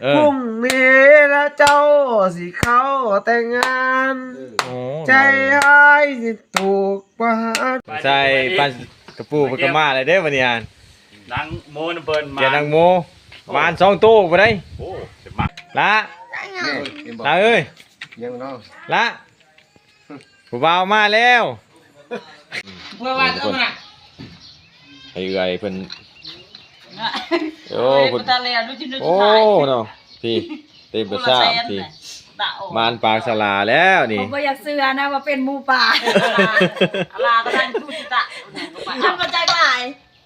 ເອີ ພຸ່ງນີ້ລະເຈົ້າຊິເຂົ້າແຕ່ງງານ ໂອ້ ໃຈອ້າຍຊິຖືກປະຫານ ໃສ່ ປານກະປູເພິ່ນກໍມາແລ້ວເດ້ບັດນີ້ ນາງໂມນຳເພິ່ນ ແກ່ນາງໂມ ມານສອງໂຕບໍ່ໄດ້ ໂອ້ ລະ ລະເອີຍ ຍັງເນາະ ລະ ຜູ້ບ່າວມາແລ້ວ ເພື່ອວ່າຈະມາ ໃຫ້ເອື້ອຍເພິ່ນ ໂອ້ ເພິ່ນ ໂອ້ ເນາະ ພີ່ ເຕັມປະຊາ ພີ່ ມານປາກສະຫຼາແລ້ວນີ້ ເຂົາບໍ່ຢາກເຊື່ອນະວ່າເປັນໝູປ່າ ອາລາກະທັງຄູຊິຕະ ທຳກະຈັກຫຼາຍ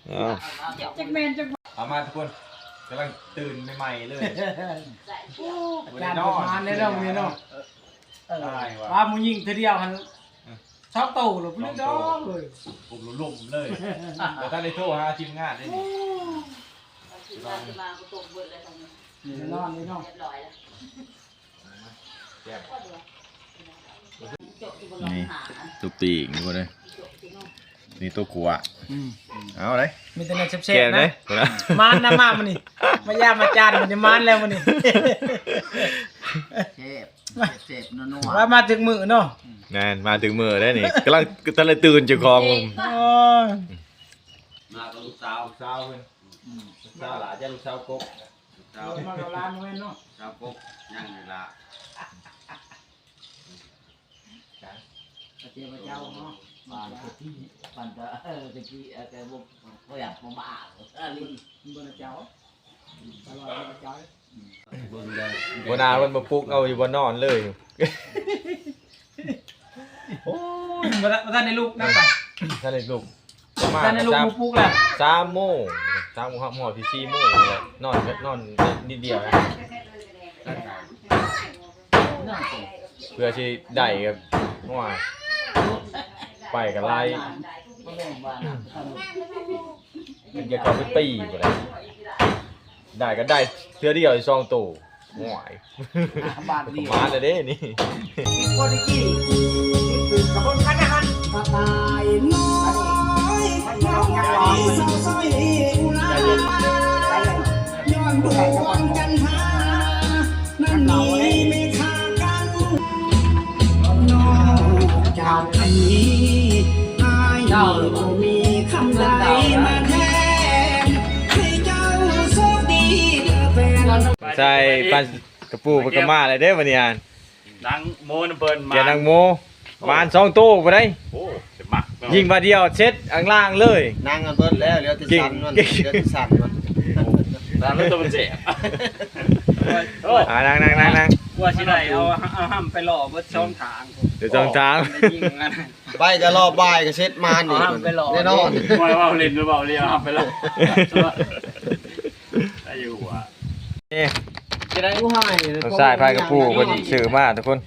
ເອົາ ຈັກແມ່ນຈັກ ເອົາມາທຸກຄົນ ກຳລັງຕື່ນໃໝ່ໆເລີຍ ໂອ້ ອາຈານປະມານແລ້ວເນາະມື້ນີ້ເນາະ ເອີ ວ່າໝູຍິງເທື່ອດຽວຫັ້ນ ເອີ ຊາວໂຕແລ້ວພຸ້ນດອກເອີຍ ປຸບລົມເລີຍ ບໍ່ທັນໄດ້ໂທຫາທີມງານເດ້ນີ້ ແນ່ນອນເລີຍເນາະ ນີ້ ໂຕປີກນີ້ເດ້ ນີ້ໂຕກົວ ອືມ ເອົາເດ້ ມີແຕ່ແນວແຊບໆນະ ມານນະ ມາມື້ນີ້ ມາຢາມມາຈານມື້ນີ້ ມານແລ້ວມື້ນີ້ ແຊບ ແຊບໆ ນົວໆ ວ່າມາຖືກມື້ເນາະ ແມ່ນ ມາຖືກມື້ເດ້ນີ້ ກຳລັງ ກະທັນໄດ້ຕື່ນເຈົ້າຂອງ ໂອ້ຍ ມາກັບລູກສາວ ລູກສາວເພິ່ນ ອືມ ລູກສາວຫຼ້າ ເຈົ້າລູກສາວກົກ ລູກສາວ ມາກັບຫຼານແມ່ນເນາະ ສາວກົກ ຍັງນີ້ລະ ກະເທວະເຈົ້າເນາະ ປານຕະກີ້ ປານຕະ ເອີ ຕະກີ້ ເອີ ແຕ່ບໍ່ ບໍ່ຢາກ ບໍ່ມາ ອັນນີ້ ເບິ່ງເຈົ້າ ຕະຫຼອດເບິ່ງເຈົ້າ ຫົວໜ້າເພິ່ນມາປຸກເອົາຢູ່ບ່ອນນອນເລີຍ ໂອ້ຍ ບໍ່ທັນ ບໍ່ທັນໄດ້ລຸກນຳ ບໍ່ທັນໄດ້ລຸກ ມາ ບໍ່ທັນໄດ້ລຸກ ມາປຸກແລ້ວ ສາມໂມງ ສາມໂມງ ຮອດ ຮອດສີ່ໂມງ ນອນ ນອນນິດດຽວ ເພື່ອຊິໄດ້ກັບ ໂອ້ຍ ໄປກໍຫຼາຍ ຢາກເຂົ້າໄປຕີບໍ່ໄດ້ ໄດ້ກໍໄດ້ເທື່ອດຽວສອງໂຕ ໂອ້ຍ ບາດນີ້ ມາແລ້ວເດ້ນີ້ ອີກຄົນອີກ ກະບົນກັນນະຫັ້ນ ກະຕ່າຍນ້ອຍ ນ້ອງໃຫຍ່ສາວສອຍອຸລາ ຍ້ອນດວງຈັນທາ ນັ້ນມີເມຕຕາກັນ ນອກຈາກນີ້ ອ້າຍບໍ່ມີຄຳໃດມາແທນ ໃຫ້ເຈົ້າໂຊກດີເດີແຟນ ໃສ່ ປານກະປູເພິ່ນກໍມາແລ້ວເດ້ບັດນີ້ ນາງໂມນຳເພິ່ນ ແກ່ນາງໂມ ມານສອງໂຕບໍ່ໄດ້ ໂອ້ ສະໝັກເນາະ ຍິງບາດດຽວເສັດອັງລ່າງເລີຍ ນັ່ງກັນເບິດແລ້ວ ເຫຼືອແຕ່ສັນມັນ ເຫຼືອແຕ່ສັນມັນ ນັ່ງແລ້ວໂຕມັນແສບ ໂອ້ ອ່າ ນັ່ງໆໆໆ ກວ່າຊິໄດ້ເອົາ ເອົາຫ້ຳໄປຫຼໍ່ເບິດສອງທາງ ເບິດສອງທາງ ໄປກະລອບບ່າຍກະເສັດມານອີກ ແນ່ນອນ ວ່າເວົ້າຫຼິ້ນຫຼືເວົ້າເລີຍ ຫ້ຳໄປຫຼໍ່ ໄດ້ຢູ່ຫວາ ນີ້ ຈະໄດ້ຜູ້ໃຫ້ ສາຍພາຍກະປູເພິ່ນຊື້ມາທຸກຄົນ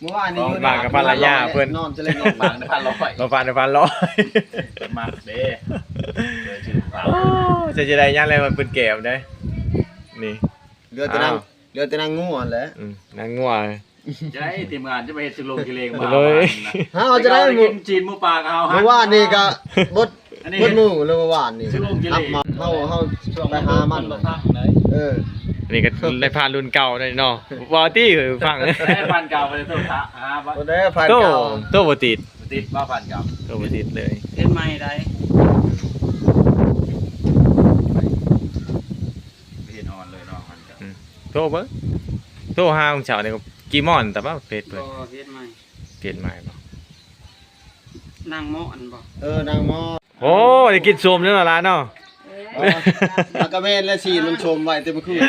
ມື້ວານນີ້ ມາກັບພັນລະຍາເພິ່ນ ນອນຈະເລັກນອນບາງພັນຮ້ອຍ ມາຟັງພັນຮ້ອຍ ມັກເດ້ ໂອ້ ຈະ ຈະໄດ້ຫຍັງແລ້ວມັນເປັນແກ້ວເດ້ ນີ້ ເຫຼືອແຕ່ນາງ ເຫຼືອແຕ່ນາງງົວຫັ້ນແຫຼະ ອືມ ນາງງົວ ຈະໄດ້ທີມງານຈະໄປເຮັດສຸລົງກິເລງມາ ເຮົາຈະໄດ້ກິນຈີນໝູປ່າກັບເຮົາ ມື້ວານນີ້ກະເບິດ ເບິດມື້ເລີຍ ມື້ວານນີ້ ເຮົາ ເຮົາໄປຫາມັນ ເອີ ອັນນີ້ກະໄດ້ຜ່ານລຸ້ນເກົ່າໄດ້ເນາະ ເວົ້າຕິຟັງ ໄດ້ຜ່ານເກົ່າໄປໂທດຫາ ບໍ່ໄດ້ຜ່ານເກົ່າ ໂທບໍ່ຕິດ ຕິດບໍ່ຜ່ານເກົ່າ ໂທບໍ່ຕິດເລີຍ ເຮັດໃໝ່ໄດ້ ເຮັດອ່ອນເລີຍເນາະ ຜ່ານເກົ່າ ອືມ ໂທເບິ່ງ ໂທຫາຂອງເຈົ້ານີ້ ກີ່ມອນຕະເວົ້າເພຈເພິ່ນ ບໍ່ ເຮັດໃໝ່ ເພຈໃໝ່ບໍ່ ນາງໝໍອັນບໍ່ ເອີ ນາງໝໍ ໂອ້ ໄດ້ກິນສົ້ມແລ້ວເນາະຫຼານເນາະ ເອີ ມັນກະແມ່ນແຫຼະ ສີນມັນສົ້ມໄວ້ແຕ່ມື້ຄືນ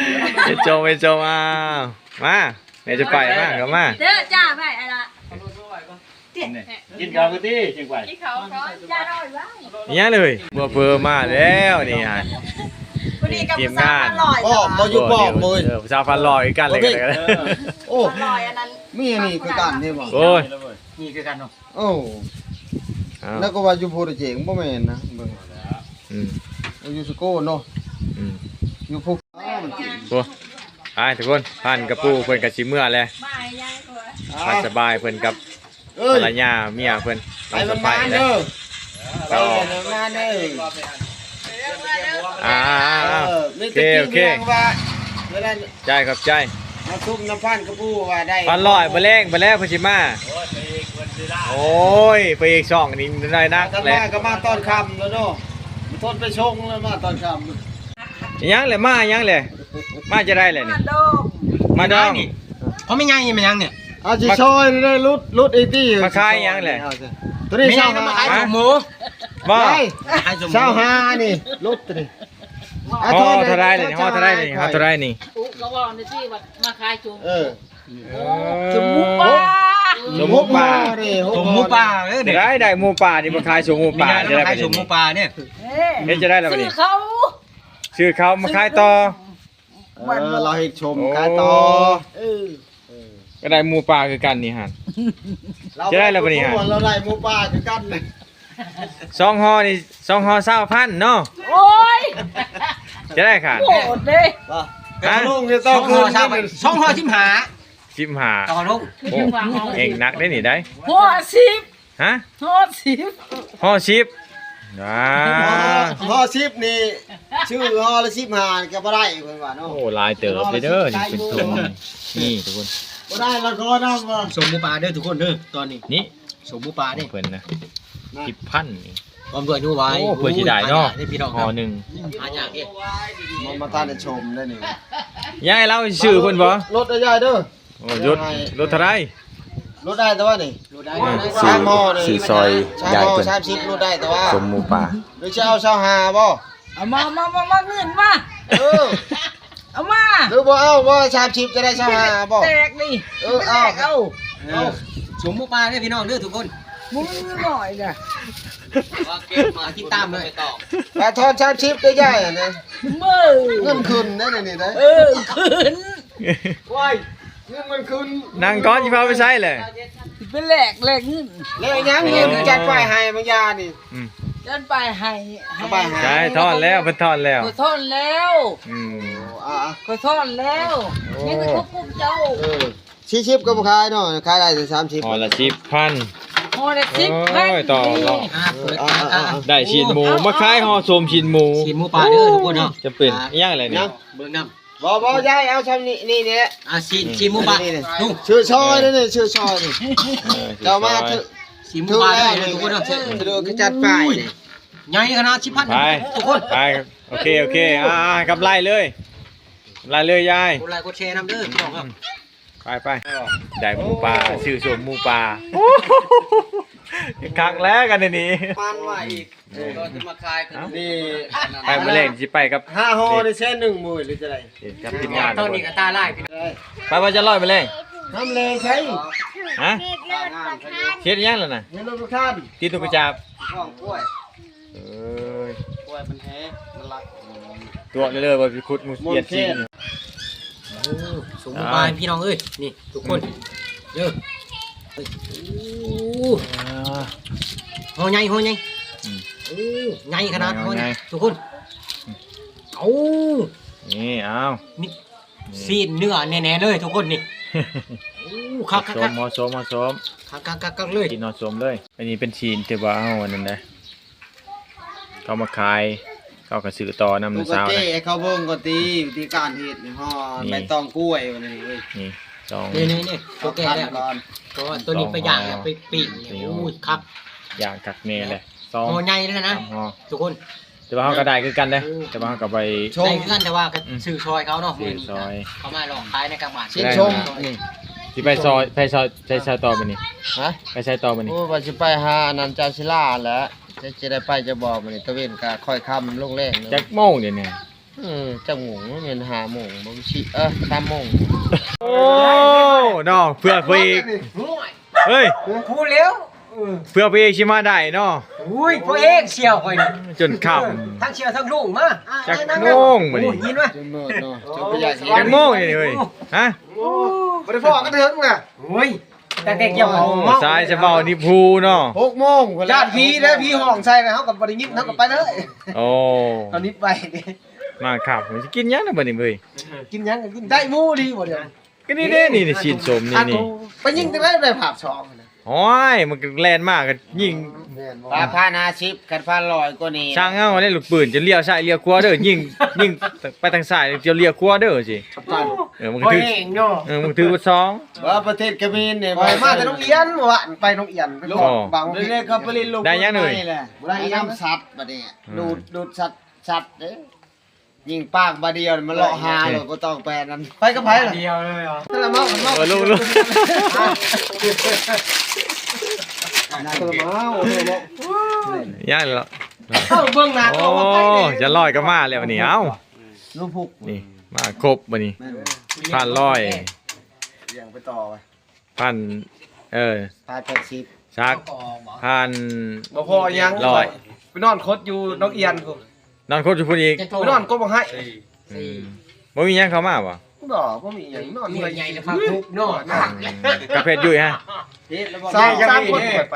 ເຮັດສົ້ມ ເຮັດສົ້ມ ອ້າວ ມາ ແມ່ຈະໄປ ມາ ເຂົ້າມາ ເດີຈ້າ ໄປ ອ້າຍລະ ກິນເຂົ້າກັນຕິ ຈຶ່ງໄປ ກິນເຂົ້າກ່ອນ ຢ່ານ້ອຍວ່າ ອີຫຍັງເລີຍ ເມື່ອເພີມາແລ້ວນີ້ຫັ້ນ ຜູ້ນີ້ກັບຜູ້ສາວພັນຮ້ອຍ ໂອ້ ບໍ່ຢູ່ປ້ອມເວີຍ ເອີ ຜູ້ສາວພັນຮ້ອຍຄືກັນເລີຍ ໂອ້ ພັນຮ້ອຍອັນນັ້ນ ມີອັນນີ້ຄືກັນເດ້ບໍ່ ໂອ້ຍ ນີ້ຄືກັນເນາະ ໂອ້ ແລ້ວກໍວ່າຢູ່ໂພດະເຈງ ບໍ່ແມ່ນນະ ເບິ່ງ ອືມ ຢູ່ສະໂກນເນາະ ອືມ ຢູ່ພູ ໂອ້ ໄປທຸກຄົນ ພັນກະປູເພິ່ນກະຊິເມືອແລ້ວ ພັນສະບາຍເພິ່ນກັບ ເອີຍ ພັນລະຍາເມຍເພິ່ນ ໄປເບິ່ງງານເດີ ໄປເບິ່ງງານເດີ ອ່າ ເອີ ໂອເຄ ໂອເຄ ວ່າ ເວລາ ໃຈ ຂອບໃຈ ມາຊຸມນຳພັນກະປູວ່າໄດ້ ພັນຮ້ອຍ ບໍ່ແລງ ບໍ່ແລງເພິ່ນຊິມາ. ໂອ້ຍ ພະເອກຊ່ອງນີ້ໜ້ອຍໜັກແຫຼະ ມາກໍມາຕອນຄ່ຳແລ້ວເນາະ ມັນທົນໄປຊົງແລ້ວ ມາຕອນຄ່ຳ. ອີຫຍັງແຫຼະ ມາອີຫຍັງແຫຼະ ມາຈະໄດ້ແຫຼະນີ້ ມາດອງ ມາດອງ. ເຂົາແມ່ນຫຍັງນີ້ ແມ່ນຫຍັງນີ້ ອາຊິຊ່ອຍໄດ້ຫຼຸດ ຫຼຸດອີກຕິ ມາຂາຍຫຍັງແຫຼະ ໂຕນີ້ ແມ່ນຫຍັງ ຊາວຫ້າ ມາຂາຍສົມໝູ ບໍ່ ຊາວຫ້ານີ້ ຫຼຸດໂຕນີ້. ຫໍ່ເທົ່າໃດນີ້ ຫໍ່ເທົ່າໃດນີ້ ຫໍ່ເທົ່າໃດນີ້ ອຸກະເວົ້ານີ້ຕິວ່າມາຂາຍສົມ ເອີ ສົມໝູປ່າ ສົມໝູປ່າ ສົມໝູປ່າເດີ ໄດ້ ໄດ້ໝູປ່ານີ້ມາຂາຍ ສົມໝູປ່າ ນີ້ນະ ມາຂາຍສົມໝູປ່ານີ້ ເຮັດຈັ່ງໃດລະບັດນີ້ ຊື້ເຂົ້າ ຊື້ເຂົ້າມາຂາຍຕໍ່ ເອີ ລາວເຮັດຊົມຂາຍຕໍ່ ເອີ ກໍໄດ້ໝູປ່າຄືກັນນີ້ຫັ້ນ ຈະໄດ້ລະບັດນີ້ຫັ້ນ ລາວໄດ້ໝູປ່າຄືກັນ ສອງຫໍ່ນີ້ ສອງຫໍ່ຊາວພັນເນາະ ໂອ້ຍ ຈະໄດ້ຂາດ ໂຫດເດ້ ວ່າ ຮະ ສອງຫໍ່ຊາວພັນ ສອງຫໍ່ສິບຫ້າ ສິບຫ້າ ຕໍ່ລົງ ໂອ້ ເກັ່ງໜັກເດ້ນີ້ໄດ໋ ຫົວສິບ ຮະ ຫົວສິບ ຫົວສິບ ອ່າ ຫໍ່ສິບນີ້ ຊື້ຫໍ່ລະສິບຫ້າກໍບໍ່ໄດ້ເພິ່ນວ່າເນາະ ໂອ້ ຫຼາຍເຕີບເດີ ນີ້ເປັນຖົງ ນີ້ທຸກຄົນ ບໍ່ໄດ້ລະກໍນຳວ່າ ສົມໝູປ່າເດີທຸກຄົນເດີ ຕອນນີ້ ນີ້ ສົມໝູປ່ານີ້ ເພິ່ນນະ ສິບພັນນີ້ ພ້ອມດ້ວຍໜູຫວາຍ ໂອ້ ເພື່ອຊິໄດ້ເນາະ ໂອ້ຍ ຫາຍາກເດ້ພີ່ນ້ອງ ຫໍ່ໜຶ່ງ ຫາຍາກເດ້ ມັນບໍ່ທັນໄດ້ຊົມໄດ້ນີ້ ຍາຍລາວຊື້ເພິ່ນບໍ່ ລົດເດີຍາຍເດີ ໂອ້ ລົດ ລົດເທົ່າໃດ ລົດໄດ້ແຕ່ວ່ານີ້ ລົດໄດ້ ອືມ ສາມຫໍ່ນີ້ ຊື້ຊ່ອຍຍາຍເພິ່ນ ສາມສິບລົດໄດ້ແຕ່ວ່າ ສົມໝູປ່າ ຫຼືຊິເອົາຊາວຫ້າບໍ່ ເອົາມາ ມາ ມາ ມາ ເງິນມາ ເອີ ເອົາມາ ຫຼືບໍ່ເອົາບໍ່ ສາມສິບຈະໄດ້ຊາວຫ້າບໍ່ ແຕກນີ້ ເອີ ເອົາ ເອົາ ເອົາ ສົມໝູປ່າເດີພີ່ນ້ອງເດີທຸກຄົນ ໝູນ້ອຍນະ ຕິດຕາມເລີຍ ໄປທອນສາມສິບໄດ້ຍາຍນະ ເອີ ເງິນຂຶ້ນໄດ້ນີ້ໄດ້ ເອີ ຂຶ້ນ ໂອ້ຍ ເງິນມັນຂຶ້ນ ນັ່ງກ່ອນ ຊິພາໄປໃສແຫຼະ ຊິໄປແລກ ແລກເງິນ ແລກຫຍັງ ເງິນຈັດໄວ້ໃຫ້ບາງຢ່ານີ້ ອືມ ຈັດໄວ້ໃຫ້ ເອົາໄວ້ໃຫ້ ໃຊ່ ທອນແລ້ວ ເພິ່ນທອນແລ້ວ ຂ້ອຍທອນແລ້ວ ອືມ ໂອ້ ອ່າ ຂ້ອຍທອນແລ້ວ ໂອ້ ມີແຕ່ຂອງກຸ່ມເຈົ້າ ເອີ ສີ່ສິບກໍບໍ່ຂາຍເນາະ ຂາຍໄດ້ແຕ່ສາມສິບ ຫໍ່ລະສິບພັນ ຫໍ່ລະສິບພັນ ໂອ້ຍ ຕໍ່ເນາະ ນີ້ ອ່າ ເປີດ ອ່າ ອ່າ ອ່າ ໄດ້ຊີ້ນໝູ ມາຂາຍຫໍ່ສົມຊີ້ນໝູ ຊີ້ນໝູປ່າເດີທຸກຄົນເນາະ ຈະເປັນອີຫຍັງແຫຼະນີ້ ເບິ່ງນຳ ບໍ່ ບໍ່ ຍາຍເອົາຊ່ຳນີ້ ນີ້ແຫຼະ ອ່າ ຊີ້ນ ຊີ້ນໝູປ່າ ນີ້ ນີ້ ລຸງ ຊື້ຊ່ອຍນີ້ ຊື້ຊ່ອຍນີ້ ເອີ ເຈົ້າມາ ຊື້ຊ່ອຍ ຊື້ ຊີ້ນໝູປ່າເດີທຸກຄົນເນາະ ຖືກ ຖືກ ຈັດໄປ ໃຫຍ່ຂະໜາດສິບພັນ ໄປ ທຸກຄົນ ໄປ ໂອເຄ ໂອເຄ ອ່າ ກຳໄລເລີຍ ກຳໄລເລີຍຍາຍ ກົດໄລກົດແຊນຳເດີພີ່ນ້ອງເນາະ ໄປ ໄປ ໄດ້ໝູປ່າ ຊື້ສົມໝູປ່າ ຄັກແລ້ວກັນນີ້ ປານວ່າອີກ ເອີ ກໍຈະມາຂາຍກັນ ນີ້ ໄປມື້ແລງຊິໄປກັບ ຫ້າຫໍ່ນີ້ແສນໜຶ່ງມື້ ຫຼືຈັ່ງໃດ ກັບທີມງານ ຕອນນີ້ກໍຕາລາຍ ໄປວ່າຈະລອຍມື້ແລງ ທຳແລໃສ ຮະ ເຮັດຫຍັງລະນະ ເຮັດລົດບັກທານ ຕິດນົກກະຈາບ ເອີຍ ປ່ອຍມັນແຮງ ມັນລັກ ຕົວະເລີຍວ່າຊິຂຸດໝູປ່ຽນຊິງ ໂອ້ ສົມໝູປ່າພີ່ນ້ອງເອີຍ ນີ້ທຸກຄົນ ອືມ ເດີ ໂອ້ ອ່າ ຫໍ່ໃຫຍ່ ຫໍ່ໃຫຍ່ ອືມ ໂອ້ ໃຫຍ່ຂະໜາດ ໃຫຍ່ ຫໍ່ໃຫຍ່ ໃຫຍ່ ທຸກຄົນ ອືມ ເອົາ ນີ້ ເອົາ ມີຊີ້ນເນື້ອແນ່ໆເລີຍທຸກຄົນນີ້ ໂອ້ ຄັກໆໆ ເອົາສົມ ເອົາສົມ ຄັກໆໆເລີຍ ຊີ້ນເອົາສົມເລີຍ ອັນນີ້ເປັນຊີ້ນທີ່ວ່າເຮົາອັນນັ້ນນະ ເຂົາມາຂາຍ ເຂົາກໍຊື້ຕໍ່ນຳ ລູກ ສາວ ແກະໃຫ້ເຂົາເບິ່ງກ່ອນຕິ ວິທີການເຮັດນີ້ ຫໍ່ໃບຕອງກ້ວຍ ນີ້ ນີ້ ນີ້ ຕອງ ນີ້ ນີ້ ໂຕແກ່ແລ້ວ ເອົາພັນກ່ອນ ເພາະວ່າໂຕນີ້ໄປຍ່າງແລ້ວ ໄປປີ້ງແລ້ວ ໂອ້ຍ ຄັກ ຍ່າງຄັກແນ່ແຫຼະ ສອງ ຫໍ່ໃຫຍ່ເລີຍນະ ສາມຫໍ່ ທຸກຄົນ ແຕ່ວ່າເຮົາກໍໄດ້ຄືກັນເດ້ ໂອ້ ແຕ່ວ່າເຮົາກໍໄປ ໄດ້ຄືກັນ ແຕ່ວ່າກໍ ອືມ ຊື້ຊ່ອຍເຂົາເນາະ ຊື້ຊ່ອຍ ເຂົາມາຫຼອກຂາຍໃນກາງບ້ານ ຊິໄດ້ ຊິໄປຊ່ອຍ ໄປຊ່ອຍ ໄປຊ່ອຍຕໍ່ມື້ນີ້ ຮະ ໄປໃສຕໍ່ມື້ນີ້ ໂອ້ ວ່າຊິໄປຫາອັນນັ້ນ ເຈົ້າສິລາຫັ້ນແຫຼະ ຈະ ຈະໄດ້ໄປຈະບໍ່ມື້ນີ້ ຕາເວັນກໍຄ່ອຍຄ່ຳລົງແລງເນາະ ຈັກໂມງດຽວນີ້ ເອີ ຈັກໂມງ ແມ່ນຫ້າໂມງບໍ່ ສີ່ ເອີ ສາມໂມງ ໂອ້ ເນາະ ເພື່ອໄປອີກ ເຮີ້ຍ ຜູ້ແລ້ວ ເພື່ອພະເອກຊິມາໄດ້ເນາະ ໂອ້ຍ ພະເອກສ່ຽວຂ້ອຍນີ້ ຈົນຄ່ຳ ທັງສ່ຽວທັງລຸງມາ ຈັກໂມງມື້ນີ້ ໂອ້ຍ ຍິນວ່າ ຈົນມືດເນາະ ຈົນບໍ່ຢາກເຫັນ ຈັກໂມງນີ້ເຮີ້ຍ ຮະ ໂອ້ ບໍ່ໄດ້ພໍ້ກັນເຖິງນະ ໂອ້ຍ ຕັ້ງແຕ່ກ່ຽວເຂົ້າ ສາຍສະເບົານິພູເນາະ ຫົກໂມງພຸ້ນແຫຼະ ຢ້ານຜີເດ້ ຜີຮ້ອງໃສ່ນະ ເຮົາກໍບໍ່ໄດ້ຍິນ ເຮົາກໍໄປເລີຍ ໂອ້ ເຮົານິບໄວ້ ມາຄ່ຳ ຊິກິນຫຍັງນະບັດນີ້ເວີຍ ກິນຫຍັງກໍກິນ ໄດ້ໝູດີບໍ່ດຽວ ກໍນີ້ເດ້ ນີ້ຊີ້ນສົ້ມນີ້ ໄປຍິງຈັ່ງໃດໄດ້ພາບສອງ ໂອ້ຍ ມັນກໍແລ່ນມາກໍຍິງ ແມ່ນບໍ່? ປາ ພັນຫ້າສິບ ຄັນພັນຮ້ອຍກວ່ານີ້ ຊ່າງເອົາເດ້ ລູກປືນຈະລ້ຽວຊ້າຍລ້ຽວຂວາເດີ ຍິງ ຍິງໄປທາງຊ້າຍຈະລ້ຽວຂວາເດີຊິ. ເອີ ມັນກໍຖືກ ເອີ ມັນກໍຖືກເບິດສອງ. ວ່າປະເທດຂະເໝນນີ້ ຂ້ອຍມາແຕ່ໂຮງຮຽນ ມື້ວານໄປໂຮງຮຽນ ໄປ ອໍ ບາງ ເດ້ ເຂົາໄປຫຼິ້ນລູກ ໄດ້ຫຍັງເລີຍ ບໍ່ໄດ້ຫຍັງ ນ້ຳສັດບັດນີ້ ອືມ ດູດ ດູດສັດ ສັດເດ້. ຍິງປາກບາດດຽວ ມັນເລາະຫາໂລດ ບໍ່ຕ້ອງໄປອັນນັ້ນ. ໄປກັບໃຜລະ? ດຽວເລີຍເນາະ ນັ້ນລະເມົາ ເມົາ ເອີ ລົງ ລົງ ນັ້ນລະເມົາ ເອີ ເມົາ ຍັງລະ ເອົາ ເບິ່ງໜ້າ ໂອ້ ຈະລອຍກໍມາແລ້ວນີ້ ເອົ້າ ລູກພຸກ ນີ້ ມາຄົບບັດນີ້ ພັນຮ້ອຍ ລຽງໄປຕໍ່ໄປ. ພັນ ເອີ ພັນແປດສິບ ສັກ ພັນ ບໍ່ພໍຫຍັງ ຮ້ອຍ ໄປນອນຄົດຢູ່ໜອງອຽນພຸ້ນ ນອນຄົດຢູ່ພຸ້ນອີກ ໄປນອນກົບບັກໄຮ ອືມ ບໍ່ມີຫຍັງເຂົ້າມາບໍ່? ບໍ່ ບໍ່ມີຫຍັງ ນອນເຮືອນໃຫຍ່ແລ້ວພັກທຸກເນາະ ອືມ ກະເພັດຢູ່ຮະ ສາມ ສາມຄົນໄປ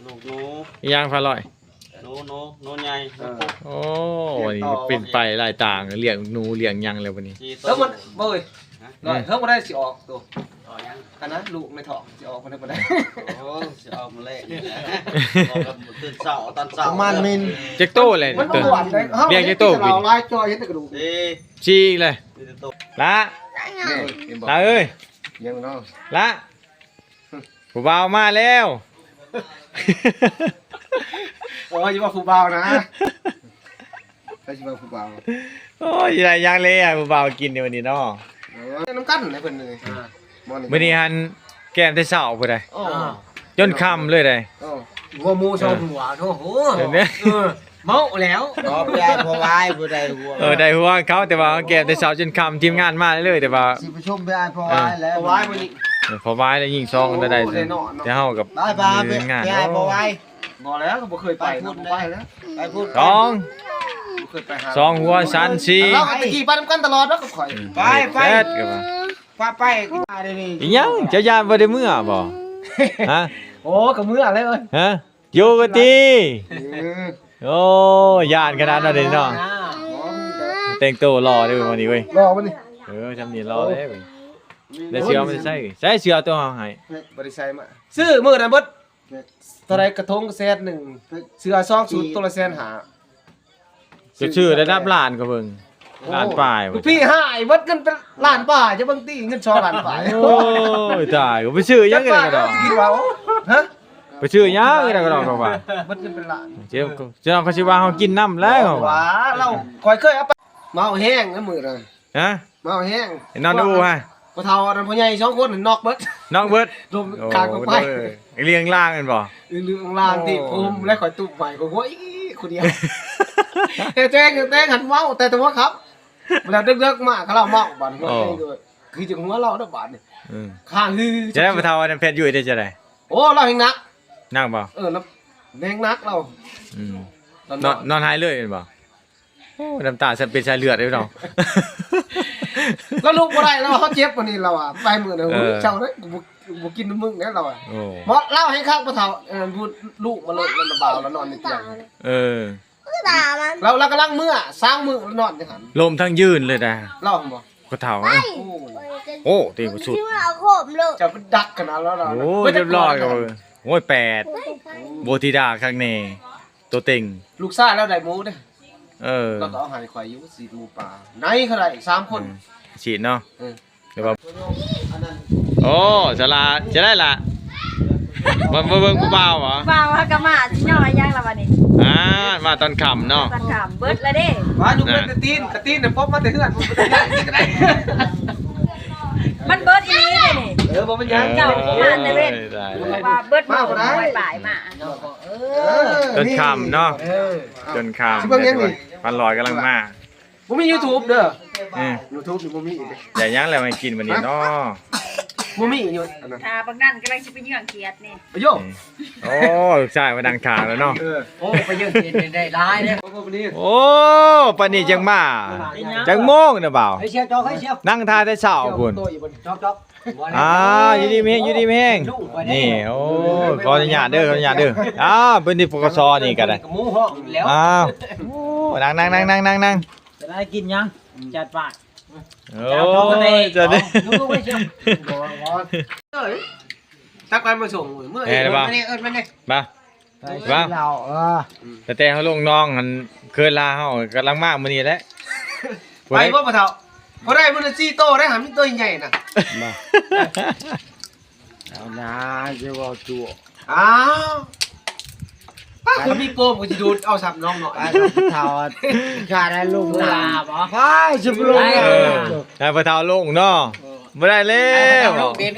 ລູກໜູ ອີຫຍັງ ພັນຮ້ອຍ ໜູ ໜູ ໜູໃຫຍ່ ເອີ ໂອ້ ນີ້ເປັນໄປຫຼາຍຕ່າງ ລ້ຽງໜູລ້ຽງຫຍັງແລ້ວບັດນີ້ ເອີ ມັນ ບໍ່ເອີຍ ອືມ ເຮີ້ຍ ບໍ່ໄດ້ຊິອອກໂຕ ອັນນັ້ນລູກໃນທ້ອງຊິອອກມາໄດ້ບໍ່ໄດ້ ໂອ້ ຊິອອກມາແລກນີ້ແຫຼະ ອອກກັນຕື່ນເຊົ້າ ຕອນເຊົ້າ ປະມານມິນ ຈັກໂຕແຫຼະ ມັນບໍ່ຫວານເດ້ ລ້ຽງຈັກໂຕປີນີ້ ຫຼາຍຈ່ອຍເຫັນແຕ່ກະດູກ ເອີ ສີ່ອີກແຫຼະ ລະ ເອີຍ ຍັງເນາະ ລະ ຜູ້ບ່າວມາແລ້ວ ໂອ້ຍ ຢ່າວ່າຜູ້ບ່າວນະ ໃຜຊິວ່າຜູ້ບ່າວ ໂອ້ຍ ໄດ້ຫຍັງແລ້ວ ຜູ້ບ່າວກິນໃນມື້ນີ້ເນາະ ເອີ ນຳກັນໃນເພິ່ນນີ້ ອ່າ ມື້ນີ້ຫັ້ນແກ້ມແຕ່ເຊົ້າພຸ້ນໃດ ໂອ້ ຈົນຄ່ຳເລີຍໃດ ໂອ້ ຫົວໝູສອງຫົວ ເອີ ໂອ້ໂຫ ເອີ ເມົາແລ້ວ ບໍ່ໄດ້ພໍວາຍ ບໍ່ໄດ້ຫົວ ເອີ ໄດ້ຫົວເຂົາ ແຕ່ວ່າແກ້ມແຕ່ເຊົ້າຈົນຄ່ຳ ທີມງານມາເລີຍ ແຕ່ວ່າ ຊິໄປຊົມໄປອ້າຍພໍວາຍແລ້ວ ພໍວາຍມື້ນີ້ ເອີ ພໍວາຍແລ້ວຍິງສອງກໍໄດ້ ແຕ່ເຮົາກັບ ໄປ ໄປ ໄປ ໄປ ພໍວາຍ ບໍ່ແລ້ວ ບໍ່ເຄີຍໄປ ໄປພຸ້ນ ບໍ່ໄປແລ້ວ ໄປພຸ້ນ ສອງ ບໍ່ເຄີຍໄປຫາ ສອງຫົວສັນ ສີ່ ລາວກໍຕະກີ້ໄປນຳກັນຕະຫຼອດເນາະກັບຂ້ອຍ ໄປ ໄປ ພາໄປ ອີຫຍັງ ເຈົ້າຢ້ານບໍ່ໄດ້ເມືອບໍ່? ຮະ ໂອ້ ກໍເມືອແລ້ວເອີຍ ຮະ ຢູ່ກັນຕິ ເອີ ໂອ້ ຢ້ານຂະໜາດນັ້ນເດເນາະ ແຕ່ງໂຕຫຼໍ່ເດີມື້ນີ້ເວີຍ ຫຼໍ່ມື້ນີ້ ເອີ ຊ່ຳນີ້ຫຼໍ່ເດ້ເວີຍ ໄດ້ເສື້ອມາໃສ່ ໃສ່ເສື້ອໂຕເຮົາໃຫ້ ບໍ່ໄດ້ໃສ່ມາ ຊື້ມື້ນັ້ນເບິດ ເທົ່າໃດກະທົງແສນໜຶ່ງ ເສື້ອສອງຊຸດໂຕລະແສນຫ້າ ຈະຊື້ໄດ້ນັບລ້ານກໍເບິ່ງ ໂອ້ ລ້ານປາຍ ພີ່ຮ້າຍ ເບິດເງິນເປັນລ້ານປາຍ ຈະເບິ່ງຕິ ເງິນສອງລ້ານປາຍ ໂອ້ຍ ຕາຍ ໄປຊື້ຫຍັງກັນກະດອກ ຄິດວ່າ ໂອ້ ຮະ ໄປຊື້ຫຍັງກັນກະດອກວ່າ ເບິດເງິນເປັນລ້ານ ເຈົ້າ ເຈົ້າເຂົາຊິວ່າເຮົາກິນນຳແລ້ວ ວ່າລາວ ຂ້ອຍເຄີຍເອົາໄປ ເມົາແຮງນະມື້ນັ້ນ ຮະ ເມົາແຮງ ນອນອູ່ຮະ ພໍ່ເຖົ້າອັນນັ້ນ ພໍ່ໃຫຍ່ສອງຄົນນອກເບິດ ນອກເບິດ ລົມກາງກໍໄປ ເລື່ອງລາງແມ່ນບໍ່? ເລື່ອງລາງທີ່ ໂອ້ ຜົມແລະຂ້ອຍຕຸບໄວ້ ຂ້ອຍຫົວອີກຄົນດຽວ ແຕ່ແຈ້ງ ແຕ່ແຈ້ງຫັ້ນເມົາແຕ່ຕົວຄັບ ແລ້ວເດິກໆມາ ເຂົາເລົ່າເມົາບາດນີ້ ໂອ້ ຄືຈັ່ງຫົວເລົ່າເດີບາດນີ້ ອືມ ຂ້າງຮື ຈະໄດ້ ພໍ່ເຖົ້າອັນນັ້ນແພດຢູ່ໄດ້ຈັ່ງໃດ? ໂອ້ ລາວແຮງໜັກ ໜັກບໍ່? ເອີ ລາວແຮງໜັກລາວ ອືມ ນອນ ນອນຫາຍເລີຍແມ່ນບໍ່? ໂອ້ ນ້ຳຕາເປັນສາຍເລືອດເດ້ເນາະ ລາວລຸກບໍ່ໄດ້ ລາວວ່າເຮົາເຈັບ ບາດນີ້ລາວວ່າ ໄປມື້ນັ້ນ ເອີ ເຈົ້າເດ້ ກູບໍ່ ບໍ່ກິນນຳມຶງແລ້ວລາວວ່າ ໂອ້ ເໝາະລາວແຮງຄັກພໍ່ເຖົ້າ ເອີ ລູກມາເລີຍ ລະບ່າວລະນອນໃນຕຽງ ເອີ ລາວ ລາວກຳລັງເມືອ ສາງມື້ລະນອນຢູ່ຫັ້ນ ລົມທັງຢືນເລີຍນະ ລາວຫັ້ນບໍ່ ພໍ່ເຖົ້າ ໂອ້ຍ ໂອ້ ຕີບໍ່ສຸດ ເຈົ້າໄປດັກຂະໜາດລາວ ໂອ້ຍ ລຽບຮ້ອຍ ໂອ້ຍ ແປດ ໂອ້ ໂບທິດາຄັກແນ່ ໂຕເຕັງ ລູກຊາຍລາວໄດ້ໝູເດ້ ເອີ ລາວກໍເອົາໃຫ້ຂ້ອຍຢູ່ ສີດໝູປ່າ ໃນເທົ່າໃດ ສາມຄົນ ເອີ ສີດເນາະ ເອີ ຫຼືວ່າ ໂອ້ ສາລາ ຈະໄດ້ລະ ມາ ມາເບິ່ງຜູ້ບ່າວຫວາ ບ່າວຫາກະມາ ຊິຍໍຫຍັງລະບາດນີ້ ອ່າ ມາຕອນຄ່ຳເນາະ ຕອນຄ່ຳ ເບິດລະເດ້ ວ່າຢູ່ເປັນແຕ່ຕີນ ກະຕີນນະ ປົບມາແຕ່ເຮືອນ ບໍ່ໄດ້ກິນກໍໄດ້ ມັນເບິດອີ່ຫຼີເດ້ນີ້ ເອີ ບໍ່ເປັນຫຍັງ ເອີ ເຈົ້າມາແຕ່ເວັນ ເອີ ວ່າເບິດມື້ ມາບໍ່ໄດ້ ປາຍມາ ເອີ ຈົນຄ່ຳເນາະ ເອີ ຈົນຄ່ຳ ຊິເບິ່ງຫຍັງນີ້ ພັນຮ້ອຍກຳລັງມາ ບໍ່ມີຢູທູບເດີ ອືມ ຢູທູບນີ້ບໍ່ມີອີກເດ້ ໄດ້ຫຍັງແລ້ວໃຫ້ກິນມື້ນີ້ເນາະ ບໍ່ມີຢູ່ອັນນັ້ນ ຖ້າບັກນັ້ນກຳລັງຊິໄປເຍືອງຂຽດນີ້ ອະໂຍ ອືມ ໂອ້ ລູກຊາຍມານັ່ງຖ້າແລ້ວເນາະ ເອີ ໂອ້ ໄປເຍືອງຂຽດໄດ້ຫຼາຍເດ້ ໂອ້ ປານນີ້ຈັ່ງມາ ຈັກໂມງນະບ່າວ ນັ່ງຖ້າແຕ່ເຊົ້າພຸ້ນ ອ່າ ຢູ່ດີມີແຮງ ຢູ່ດີມີແຮງ ນີ້ ໂອ້ ຂໍອະນຸຍາດເດີ ຂໍອະນຸຍາດເດີ ອ່າ ເປັນທີ່ ປກສ ນີ້ກໍໄດ້ ອ່າ ໂອ້ ນັ່ງໆ ຈະໄດ້ກິນຫຍັງ ຈັດໄປ ໂອ້ຍ ຈັດໄປ ລູກໆໄປຊຽວ ບໍ່ ບໍ່ ເອີຍ ຕັກໄປມາສົ່ງ ເມື່ອ ເອີ ເອີ້ນມາເດ້ ເອີ້ນມາເດ້ ມາ ມາ ເອີ ຕັ້ງແຕ່ເຮົາລົງໜອງຫັ້ນ ເຄີຍລາເຮົາກຳລັງມາມື້ນີ້ແຫຼະ ໄປບໍ່ພໍ່ເຖົ້າ? ບໍ່ໄດ້ ມື້ລະສີ່ໂຕໄດ້ຫາ ມີໂຕໃຫຍ່ນະ ມາ ເອົານາ ຢ່າເວົ້າຕົວະ ອ້າວ ປ້າ ມີໂປມກໍຊິດູດເອົາຊ້ຳນ້ອງເນາະ ໄປກັບເຖົ້າ ຂ້າໄດ້ລູກຫຼານບໍ່ ໄປຊິບໍ່ລົງ ເອີ ໃຫ້ພໍ່ເຖົ້າລົງເນາະ ເອີ ບໍ່ໄດ້ແລ້ວ ໃຫ້ພໍ່ເຖົ້າລົງເປັນ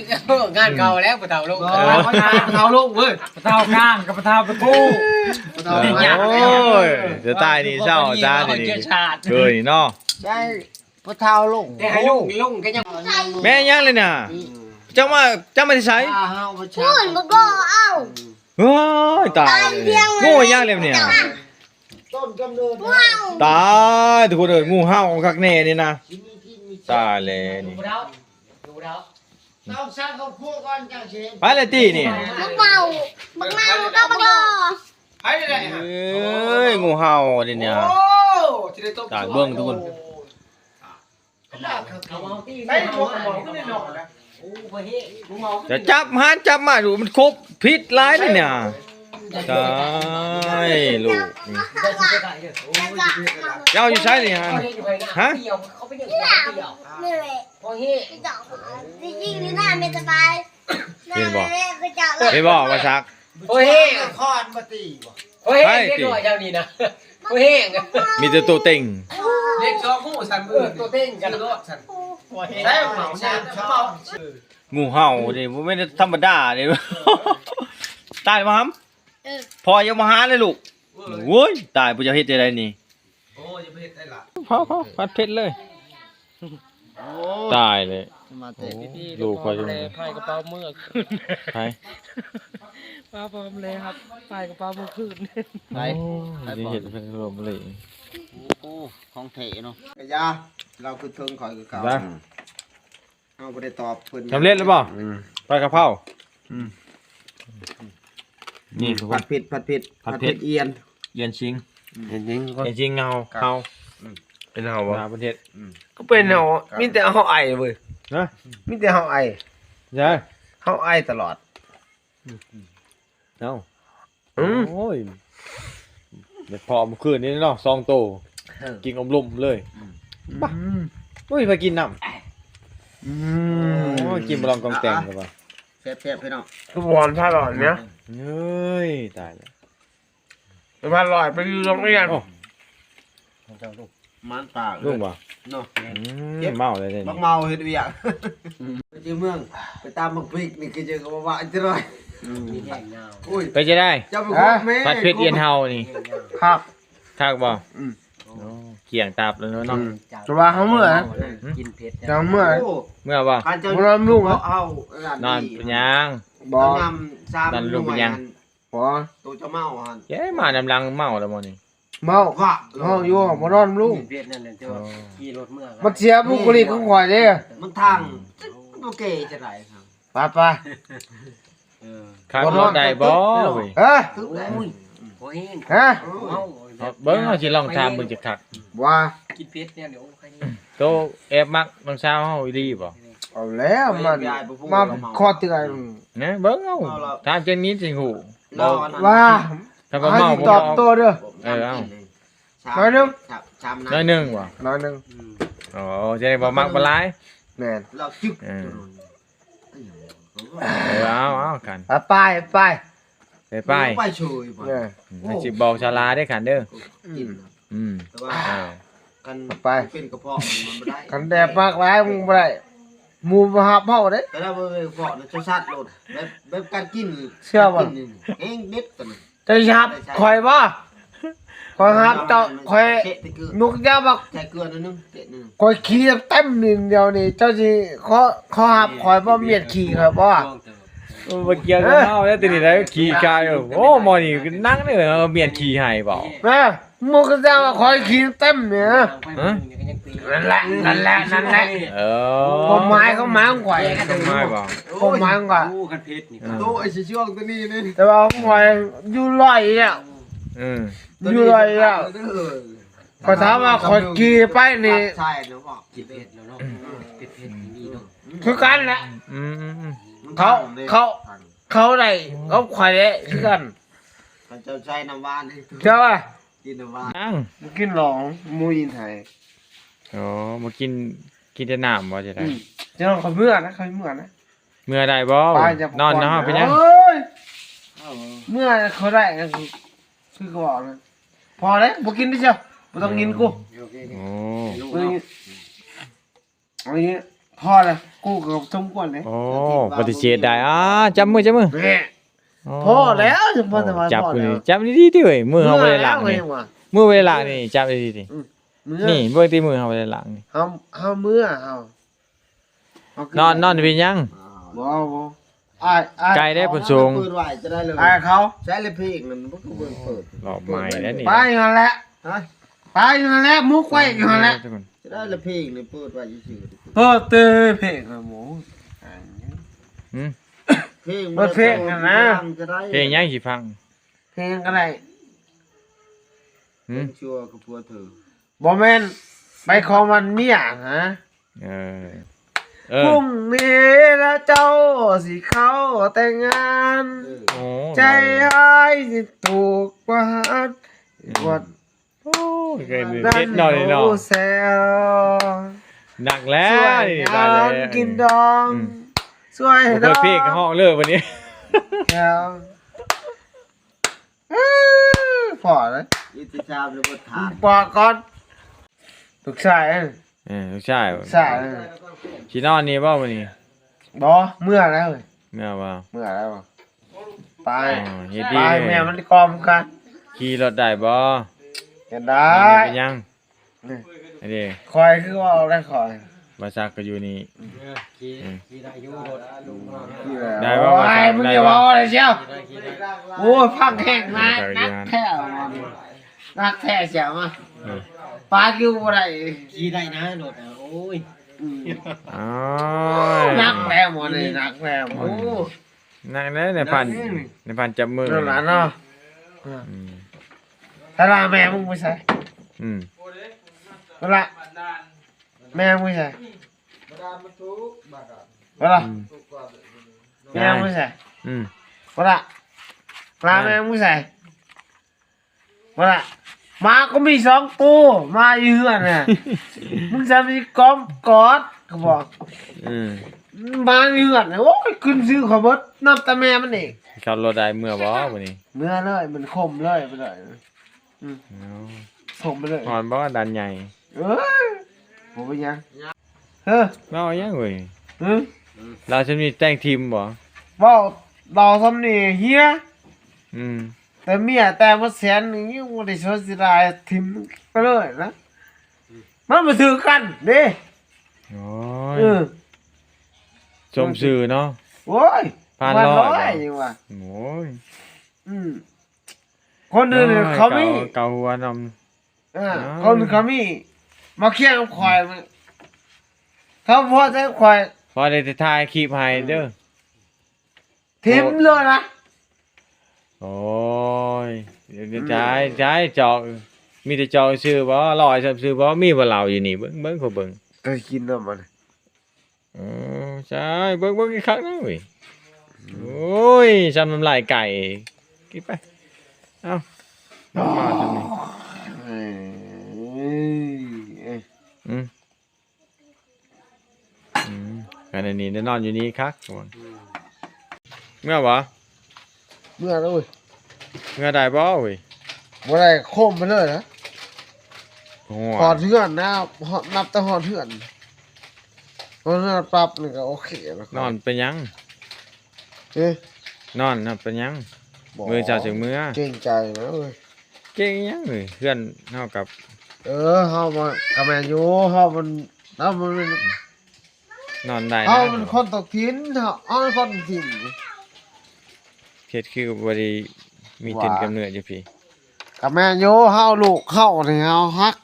ງານເກົ່າແລ້ວພໍ່ເຖົ້າລົງ ເອີ ພໍ່ເຖົ້າລົງເວີຍ ພໍ່ເຖົ້າກາງກັບພໍ່ເຖົ້າໄປກູ້ ພໍ່ເຖົ້າ ໂອ້ຍ ຈະຕາຍນີ້ເຊົ້າຊານີ້ ເກີຍເນາະ ໃຊ່ ພໍ່ເຖົ້າລົງ ແຕ່ໃຫ້ລົງ ລົງກໍຍັງ ແມ່ນຫຍັງເລີຍນະ ເຈົ້າມາ ເຈົ້າມາແຕ່ໃສ? ພຸ້ນ ບັກກໍເອົາ ໂອ້ຍ ຕາຍ ຕາຍ ເພຍງ ໂອ້ຍ ຍາກແລ້ວນີ້ ຕົ້ນກຳເນີດ ຕາຍ ທຸກຄົນເອີຍ ງູເຫົ່າຄັກແນ່ນີ້ນະ ຕາຍແລ້ວນີ້ ໄປແລ້ວຕິນີ້ ບັກເມົາ ບັກເມົາກັບບັກຫຼໍ່ ເອີຍ ງູເຫົ່ານີ້ນະ ໂອ້ ຕາຍ ເບິ່ງທຸກຄົນ ຈະຈັບຫັ້ນຈັບມາຢູ່ ມັນຄົບຜິດຫຼາຍເດ້ນີ້ ຕາຍລູກນີ້ ເຈົ້າຢູ່ໃສນີ້ ຮະ ຮະ ນີ້ແຫຼະ ນີ້ແຫຼະ ຊິຍິງຢູ່ໜ້າແມ່ສະບາຍ ເຫັນບໍ່ ເຫັນບໍ່ວ່າສັກ ໂອ້ຍ ຄອນບໍ່ຕີບໍ່ ໂອ້ຍ ເດັກນ້ອຍເຈົ້ານີ້ນະ ໂອ້ຍ ມີແຕ່ໂຕເຕັງ ເດັກສອງຜູ້ຊັ້ນ ເອີ ໂຕເຕັງກັນໂລດຊັ້ນ ໃຊ້ເມົາ ເມົາ ງູເຫົ່ານີ້ບໍ່ແມ່ນທຳມະດາເດ້ ຕາຍບໍ່ຫຳ ເອີ ພໍ່ຢ່າມາຫາເລີຍລູກ ໂອ້ຍ ຕາຍ ຜູ້ເຈົ້າເຮັດຈັ່ງໃດນີ້ ໂອ້ ຢ່າໄປເຮັດໄດ້ລະ ເຜົາໆ ຜັດເຜັດເລີຍ ໂອ້ ຕາຍເລີຍ ມາແຕ່ ໂອ້ ລູກຂ້ອຍ ພາຍກະເປົາເມືອຂຶ້ນ ໃຜ ພາພໍ່ແມ່ຮັບ ພາຍກະເປົາເມືອຂຶ້ນ ໄປ ໂອ້ ໄປ ຊິເຮັດເປັນລວມເລີຍ ໂອ້ ຂອງແທ້ເນາະ ກະຢ່າ ລາວຄືເທິງຂ້ອຍຄືເກົ່າ ເຮົາບໍ່ໄດ້ຕອບເພິ່ນ ສຳເລັດແລ້ວບໍ່? ອືມ ຜັດກະເພົາ ອືມ ນີ້ທຸກຄົນ ຜັດເຜັດ ຜັດເຜັດ ຜັດເຜັດ ຜັດເຜັດອຽນ ອຽນຊິງ ອືມ ອຽນຊິງ ອຽນຊິງເຮົາ ເຮົາ ອືມ ເປັນເຮົາບໍ່? ເຮົາເພິ່ນເຮັດ ອືມ ກໍເປັນເຮົາ ມີແຕ່ເຮົາໄອເວີຍ ຮະ ມີແຕ່ເຮົາໄອ ໃຊ່ ເຮົາໄອຕະຫຼອດ ອືມ ເອົ້າ ອືມ ໂອ້ຍ ໄດ້ພໍ້ມື້ຄືນນີ້ເນາະ ສອງໂຕ ເອີ ກິນອົມລົມເລີຍ ອືມ ບາ ອືມ ໂອ້ຍ ໄປກິນນ້ຳ ອືມ ໂອ້ຍ ກິນບໍ່ລອງກອງແຕງ ອ່ະ ແຊບໆ ພີ່ນ້ອງ ຄືບໍ່ຫອມຊາຫຼອນເນຍ ເອີຍ ຕາຍແລ້ວ ໄປພັນຮ້ອຍ ໄປຢູ່ໂຮງຮຽນ ໂອ້ ມັນຕາຍ ລຸງບໍ່? ເນາະ ອືມ ເມາເລີຍເດ ບັກເມົາເຮັດວຽກ ໄປເຈີເມືອງ ໄປຕາມບັກພິກນີ້ຄືຈັ່ງວ່າວ່າຈະໄດ້ ອືມ ໂອ້ຍ ເປັນຈັ່ງໃດ? ເຈົ້າໄປຄຸດແມ່ ຜັດເຜັດອຽນເຮົານີ້ ຄັກ ຄັກບໍ່? ອືມ ໂອ້ ກ້ຽງຕັບແລ້ວເນາະ ອືມ ແຕ່ວ່າເຮົາເມື່ອຍ ກິນເຜັດ ແຕ່ເຮົາເມື່ອຍ ໂອ້ ເມື່ອບໍ່? ບໍ່ນອນນຳລຸງ ເຮົານອນເປັນຫຍັງ? ບໍ່ ນອນນຳລຸງເປັນຫຍັງ? ບໍ່ ໂຕເຈົ້າເມົາຫັ້ນ ເອີ ມານຳຫຼັງເມົາແລ້ວບໍ່ນີ້? ເມົາ ເມົາຢູ່ ບໍ່ນອນນຳລຸງ ເວດນັ້ນແຫຼະ ແຕ່ວ່າ ອໍ ຂີ່ລົດເມືອ ມັນເສຍບຸກຄະລິກຂອງຂ້ອຍເດ້ ມັນທາງ ອືມ ບໍ່ເກຈະໄດ້ ໄປໆ ເອີ ຂັບລົດໄດ້ບໍ່ເວີຍ? ຮະ ໂອ້ຍ ບໍ່ແຮງ ຮະ ເມົາ ເບິ່ງ ເຮົາຊິລອງຖາມເບິ່ງຈັກຄັກ ວ່າ ກິນເຜັດແນວນີ້ ໂອ້ ໂຕແອບມັກນ້ອງສາວເຮົາອີ່ຫຼີບໍ່? ເອົາແລ້ວ ມັນມາຂໍເຕືອນ ນະ ເບິ່ງເອົາ ເມົາລະ ຖາມຈັ່ງນີ້ຈຶ່ງຮູ້ ລາວອັນນັ້ນ ວ່າ ຖ້າບໍ່ເມົາ ເຮົາຊິຕອບໂຕ້ເດີ ເອີ ເອົາ ໜ້ອຍໜຶ່ງ ສາມ ໜ້ອຍໜຶ່ງບໍ່? ໜ້ອຍໜຶ່ງ ອືມ ອໍ ຈະໄດ້ບໍ່ມັກບໍ່ຫຼາຍ ແມ່ນ ລາວຈຶກ ເອີ ເອີ ເອົາ ເອົາ ຄັນ ໄປ ໄປ ໄປ ໄປ ໄປເຊີຍ ເອີ ອືມ ຊິບອກສາລາເດ້ ຄັນເດີ ອືມ ອືມ ແຕ່ວ່າ ເອີ ຄັນໄປ ເປັນກະເພາະມັນບໍ່ໄດ້ ຄັນແດກປາກຫຼາຍ ມັນບໍ່ໄດ້ ໝູ່ບໍ່ຮັບເຮົາເດ້ ແຕ່ລະເບິ່ງກະເພາະນະ ເຈົ້າຊັດໂລດ ແບບ ແບບການກິນ ເຊື່ອບໍ່? ການກິນນີ້ແຮງເດັດຕົວນີ້ ເຈົ້າຊິຮັບຂ້ອຍບໍ່? ຂ້ອຍຮັບເຈົ້າ ຂ້ອຍຍົກຢາບັກ ໃສ່ເກືອໜ້ອຍໜຶ່ງ ເຕະໜຶ່ງ ຂ້ອຍຂີ້ເຕັມນີ້ດຽວນີ້ ເຈົ້າຊິຂໍ ຂໍຮັບຂ້ອຍບໍ່? ມຽດຂີ້ຂ້ອຍບໍ່? ບໍ່ກ່ຽວກັບເຮົາແລ້ວ ຕົວນີ້ໄດ້ຂີ້ຂາຍ ໂອ້ ໝໍນີ້ນັ່ງເດີ ມຽດຂີ້ໃຫ້ບໍ່? ເອີ ໝູ່ກໍເຈົ້າວ່າຂ້ອຍຂີ້ເຕັມນີ້ ຮະ? ນັ້ນແຫຼະ ນັ້ນແຫຼະ ນັ້ນແຫຼະ ເອີ ຄວາມໝາຍ ຄວາມໝາຍຂອງຂ້ອຍ ຄວາມໝາຍບໍ່? ຄວາມໝາຍຂອງຂ້ອຍ ໂອ້ ຄັນເພັດນີ້ ເອີ ໂຕໄອ້ຊິຊ່ວງຕົວນີ້ນີ້ ແຕ່ວ່າຂ້ອຍຢູ່ລອຍແລ້ວ ອືມ ຢູ່ລອຍແລ້ວ ຂ້ອຍຖາມວ່າຂ້ອຍຂີ່ໄປນີ້ ໃຊ່ແລ້ວບໍ່? ກິນເຜັດແລ້ວເນາະ ເຜັດໆນີ້ເນາະ ຄືກັນແຫຼະ ອືມໆໆ ເຂົາ ເຂົາ ເຂົາໄດ້ກັບຂ້ອຍແຫຼະຄືກັນ. ເຂົາເຈົ້າໃຊ້ນ້ຳຫວານໃຫ້ ເຈົ້າວ່າ ກິນນ້ຳຫວານ. ຍັງ ບໍ່ກິນຫຼອງ ໝູອີນໄທ. ອໍ ບໍ່ກິນ ກິນແຕ່ນ້ຳບໍ່ ຈັ່ງໃດ? ອືມ ເຈົ້າ ຂ້ອຍເມືອນະ ຂ້ອຍເມືອນະ. ເມືອໄດ້ບໍ່? ນອນນຳເຮົາເປັນຫຍັງ? ໂອ້ຍ ເມືອເຂົາໄດ້ ຄື ຄືກໍເວົ້ານະ. ພໍແລ້ວ ບໍ່ກິນເດ້ເຈົ້າ ບໍ່ຕ້ອງກິນກູ. ໂອ້ ເອີ ອັນນີ້ພໍແລ້ວ ກູກໍສົມຄວນເດ້. ໂອ້ ປະຕິເສດໄດ້. ອ່າ ຈັບມື ຈັບມື. ແມ່ ອໍ ພໍແລ້ວ ຈັບ ພໍແລ້ວ ຈັບນີ້ ຈັບດີໆຕິເວີຍ. ມືເຮົາບໍ່ໄດ້ລ້າງນີ້ ມືບໍ່ໄດ້ລ້າງນີ້ ຈັບດີໆຕິ. ອືມ ນີ້ ເບິ່ງຕິ ມືເຮົາບໍ່ໄດ້ລ້າງນີ້. ເຮົາ ເຮົາເມືອ ເຮົາ ນອນ ນອນເປັນຫຍັງ? ບໍ່ ບໍ່ ອ້າຍ ອ້າຍ ໄກເດ້ ເຂົາ ເພິ່ນສູງ ເປີດໄວ້ຈະໄດ້ເລີຍ ອ້າຍເຂົາ. ໃຊ້ລະເພງນັ້ນ ມັນກໍເບິ່ງເປີດ ລອບໃໝ່ແລ້ວນີ້. ໄປຫັ້ນແຫຼະ ຮະ ໄປຫັ້ນແຫຼະ ໝຸກໄວ້ຢູ່ຫັ້ນແຫຼະ. ຈະໄດ້ລະເພງນີ້ ເປີດໄວ້ຊື່ໆ ເປີດແຕ່ເພງນະໝູ. ຫືມ ເພງ ເປີດເພງຫັ້ນນະ. ຈະໄດ້ເພງຫຍັງຊິຟັງ? ເພງກໍໄດ້. ຫືມ ເພງຊົ່ວກັບຜົວເທີ. ບໍ່ແມ່ນ ໄປຂໍໝັ້ນເມຍນະ. ເອີ ເອີ ພຸ່ງນີ້ລະເຈົ້າຊິເຂົ້າແຕ່ງງານ. ເອີ ໂອ້ ໃຈອ້າຍຊິຖືກປະຫານ. ອືມ ວັດ ໂອ້ຍ ເຮັດເນາະນີ້ເນາະ. ໜັກແລ້ວນີ້ ບາດນີ້ ກິນດອງ ອືມ ຊ່ວຍ ບໍ່ເຄີຍເພງກໍຮ້ອງເລີຍບັດນີ້. ແລ້ວ ພໍເລີຍ ອີກຊາມແລ້ວບໍ່ທານ ພໍກ່ອນ. ລູກຊາຍ ເອີ ລູກຊາຍ ລູກຊາຍ. ຊິນອນນີ້ບໍ່ມື້ນີ້? ບໍ່ ເມືອແລ້ວເວີຍ. ເມືອບໍ່? ເມືອແລ້ວ. ໄປ ອໍ ເຮັດດີ ໄປ ແມ່ມັນກອມກັນ. ຂີ່ລົດໄດ້ບໍ່? ເຮັດໄດ້. ເປັນຫຍັງ? ນີ້ ອັນນີ້ ຂ້ອຍຄືເວົ້າໄດ້ຂ້ອຍ ບ່າວສັກກໍຢູ່ນີ້. ເອີ ຂີ່ ອືມ ຂີ່ໄດ້ຢູ່ລົດ ໄດ້ບໍ່? ໂອ້ຍ ບ່າວສັກ ມຶງຢ່າເວົ້າເລີຍຊຽວ. ໂອ້ຍ ພັງແຮງ ໜັກ ໜັກແທ້ ໜັກແທ້ຊຽວ. ອືມ ປາດຄືບໍ່ໄດ້ ຂີ່ໄດ້ນະລົດ. ໂອ້ຍ ອືມ ໂອ້ຍ ໜັກແທ້ໝໍນີ້ ໜັກແທ້. ໂອ້ຍ ອືມ ນັ້ນແຫຼະ ໃນພັນ ໃນພັນຈັບມື ນັ້ນລະເນາະ. ອືມ ຖ້າລາແມ່ມຶງໄປໃສ? ອືມ ເວລາ ແມ່ມຶງໄປໃສ? ເວລາ ອືມ ແມ່ມຶງໄປໃສ? ອືມ ເວລາ ລາແມ່ມຶງໄປໃສ? ວ່າ ໝາກໍມີສອງໂຕ ໝາຢູ່ເຮືອນນະ ມຶງຈະມີກອມກອດ ກໍບອກ. ເອີ ໝາຢູ່ເຮືອນ ໂອ້ຍ ຂຶ້ນຊື່ຂ້ອຍເບິດ ນັບແຕ່ແມ່ມັນເອງ. ຂັບລົດໄດ້ເມືອບໍ່ມື້ນີ້? ເມືອເລີຍ ມັນຄົມເລີຍ ໄປເລີຍ. ອືມ ເອົາ ສົ່ງໄປເລີຍ. ຮ້ອນບໍ່? ດ່ານໃຫຍ່. ເອີ ບໍ່ເປັນຫຍັງ. ເຮີ ເວົ້າຫຍັງເວີຍ? ຫື ລາວຊິມີແຕ່ງທີມບໍ່? ເວົ້າ ເວົ້າຊ່ຳນີ້ເຮຍ. ອືມ ແຕ່ເມຍແຕ່ໝົດແສນໜຶ່ງ ຍັງບໍ່ໄດ້ຊົດເສຍດາຍ ຖິ້ມໄປເລີຍນະ ມັນບໍ່ຖືກກັນເດ້. ໂອ້ຍ ເອີ ສົມຊື່ເນາະ. ໂອ້ຍ ພັນຮ້ອຍ ພັນຮ້ອຍ ຍັງວ່າ ໂອ້ຍ ອືມ ຄົນອື່ນເຂົາມີ ເກົາຫົວນຳ. ເອີ ເອີ ຄົນເຂົາມີ ມາຄຽງກັບຂ້ອຍ ເຂົາພໍໃຈກັບຂ້ອຍ ພໍໄດ້ຖ່າຍຄລິບໃຫ້ເດີ. ຖິ້ມເລີຍນະ. ໂອ້ຍ ອືມ ຈາຍ ຈາຍ ຈອກ ມີແຕ່ຈອກຊື່ບໍ່? ຮ້ອຍຊຳຊື່ບໍ່? ມີບໍ່ເຫຼົ້າຢູ່ນີ້? ເບິ່ງ ເບິ່ງ ຂໍເບິ່ງ ກໍກິນນຳມັນ. ເອີ ໃຊ່ ເບິ່ງ ເບິ່ງອີກຄັ້ງໜຶ່ງເວີຍ. ໂອ້ຍ ຊ່ຳນ້ຳລາຍໄກ່ ກິນໄປ. ເອົ້າ ນ້ຳມາຊ່ຳນີ້ ເອີຍ ອືມ ອືມ ອັນນີ້ໄດ້ນອນຢູ່ນີ້ຄັກ. ອືມ ເມືອບໍ່? ເມືອແລ້ວເວີຍ. ເມືອໄດ້ບໍ່ເວີຍ? ບໍ່ໄດ້ ໂຄມໄປເລີຍນະ. ໂອ້ຍ ຮອດເຮືອນນະ ຮອດ ນັບແຕ່ຮອດເຮືອນ ຮອດເຮືອນປັບນີ້ກໍໂອເຄແລ້ວ. ນອນເປັນຫຍັງ? ເອີ ນອນນະ ເປັນຫຍັງ? ບໍ່ ມື້ເຊົ້າຈຶ່ງເມືອ. ເກງໃຈນະເວີຍ. ເກງຫຍັງເວີຍ? ເຮືອນເຮົາກັບ ເອີ ເຮົາມັນກໍແມ່ນຢູ່ ເຮົາມັນ ເຮົາມັນ ນອນໄດ້ນະ ເຮົາເປັນຄົນທ້ອງຖິ່ນ ເຮົາ ເຮົາເປັນຄົນທ້ອງຖິ່ນ. ເຮັດຄືບໍ່ໄດ້ມີຖິ່ນກຳເນີດຢູ່ພີ້. ກໍແມ່ນຢູ່ ເຮົາ ລູກເຮົານີ້ເຮົາຮັກ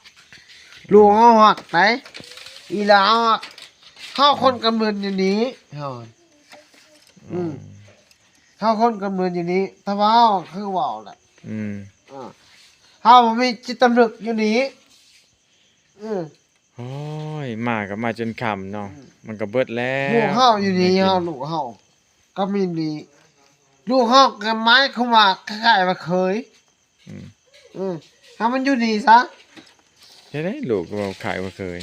ລູກເຮົາຮັກໃດ໋ ອີ່ຫຼ້າເຮົາຮັກ. ເຮົາຄົນກຳເນີດຢູ່ນີ້ ເຮົາ ອືມ ເຮົາຄົນກຳເນີດຢູ່ນີ້ ແຕ່ວ່າເຮົາຄືເວົ້າແຫຼະ ອືມ ເຮົາບໍ່ມີຈິດສຳນຶກຢູ່ນີ້. ອືມ ໂອ້ຍ ມາກໍມາຈົນຄ່ຳເນາະ ອືມ ມັນກໍເບິດແລ້ວ. ລູກເຮົາຢູ່ນີ້ ເຮົາ ລູກເຮົາກໍມີນີ້ ລູກເຮົາກໍໝາຍຄວາມວ່າຄ້າຍໆວ່າເຂີຍ. ອືມ ອືມ ໃຫ້ມັນຢູ່ນີ້ຊະ. ເຮັດໃດລູກກໍເວົ້າຄ້າຍວ່າເຂີຍ.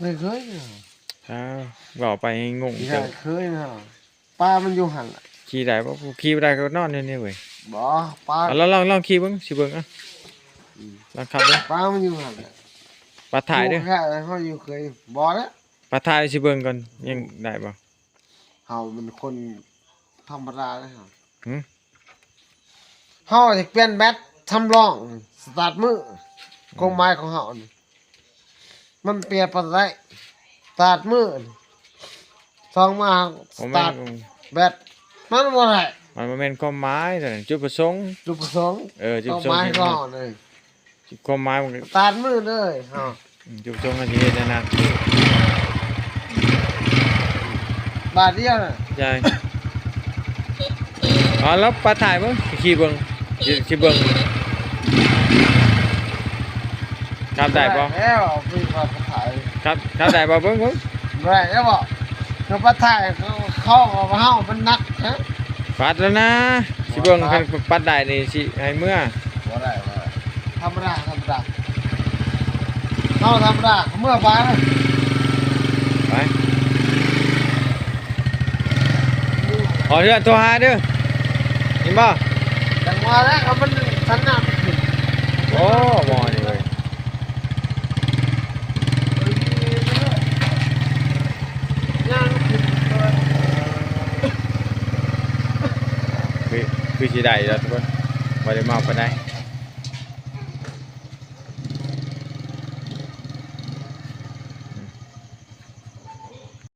ເຂີຍ ເຂີຍ ອ້າວ ເວົ້າໄປໃຫ້ງົງ. ເຂີຍ ເຂີຍນະ. ປາມັນຢູ່ຫັ້ນລະ. ຂີ່ໄດ້ບໍ່? ຂີ່ບໍ່ໄດ້ກໍນອນຢູ່ນີ້ເວີຍ. ບໍ່ ປາ ເອົາ ລອງ ລອງ ລອງຂີ່ເບິ່ງ ຊິເບິ່ງ ອະ ອືມ ລອງຂັບເບິ່ງ. ປາມັນຢູ່ຫັ້ນລະ. ປາຖ່າຍເດີ ເຮົາຢູ່ເຄີຍ ບໍ່ລະ. ປາຖ່າຍຊິເບິ່ງກ່ອນ ຍັງໄດ້ບໍ່? ເຮົາມັນຄົນທຳມະດາເດ້ເຮົາ. ຫື? ເຮົາຊິປ່ຽນແບັດສຳລອງ ສະຕາດມື. ອືມ ກົດໝາຍຂອງເຮົານີ້ ມັນປ່ຽນບໍ່ໄດ້ ສະຕາດມື ສອງມາ ບໍ່ແມ່ນ ສະຕາດແບັດ ມັນບໍ່ໄດ້. ມັນບໍ່ແມ່ນຄວາມໝາຍຕົວນັ້ນ ຈຸດປະສົງ ຈຸດປະສົງ. ເອີ ຈຸດປະສົງ ຄວາມໝາຍຂອງເຮົານີ້ ຄວາມໝາຍມັນ ສະຕາດມືເລີຍເຮົາ. ອືມ ຈຸດປະສົງເຮົາຊິເຮັດແນວນັ້ນ ບາດດຽວນະ. ໃຫຍ່ ເອົາ ລອງປາຖ່າຍເບິ່ງ ຊິຂີ່ເບິ່ງ ຊິ ຊິເບິ່ງ ຂັບໄດ້ບໍ່? ແລ້ວເອົາໄປປາຖ່າຍ ຂັບ ຂັບໄດ້ບໍ່? ເບິ່ງ ເບິ່ງ ບໍ່ໄດ້ແລ້ວບໍ່? ເຂົາປາຖ່າຍ ເຂົາ ເຂົາເອົາເຮົາ ມັນໜັກ ຮະ. ປັດແລ້ວນະ ຊິເບິ່ງ ບໍ່ ຄັນປັດໄດ້ນີ້ຊິໃຫ້ເມືອ. ບໍ່ໄດ້ ບໍ່ໄດ້ ທຳມະດາ ທຳມະດາ ເຮົາທຳມະດາ ເມືອບານ. ໄປ ຮອດເຮືອນໂທຫາເດີ ເຫັນບໍ່? ຈັງຫວະແລ້ວ ມັນທັນນະ. ໂອ້ ໝໍນີ້ເວີຍ ຍ່າງຂຶ້ນ ຄື ຄືຊິໄດ້ແລ້ວທຸກຄົນ ບໍ່ໄດ້ເມົາປານໃດ.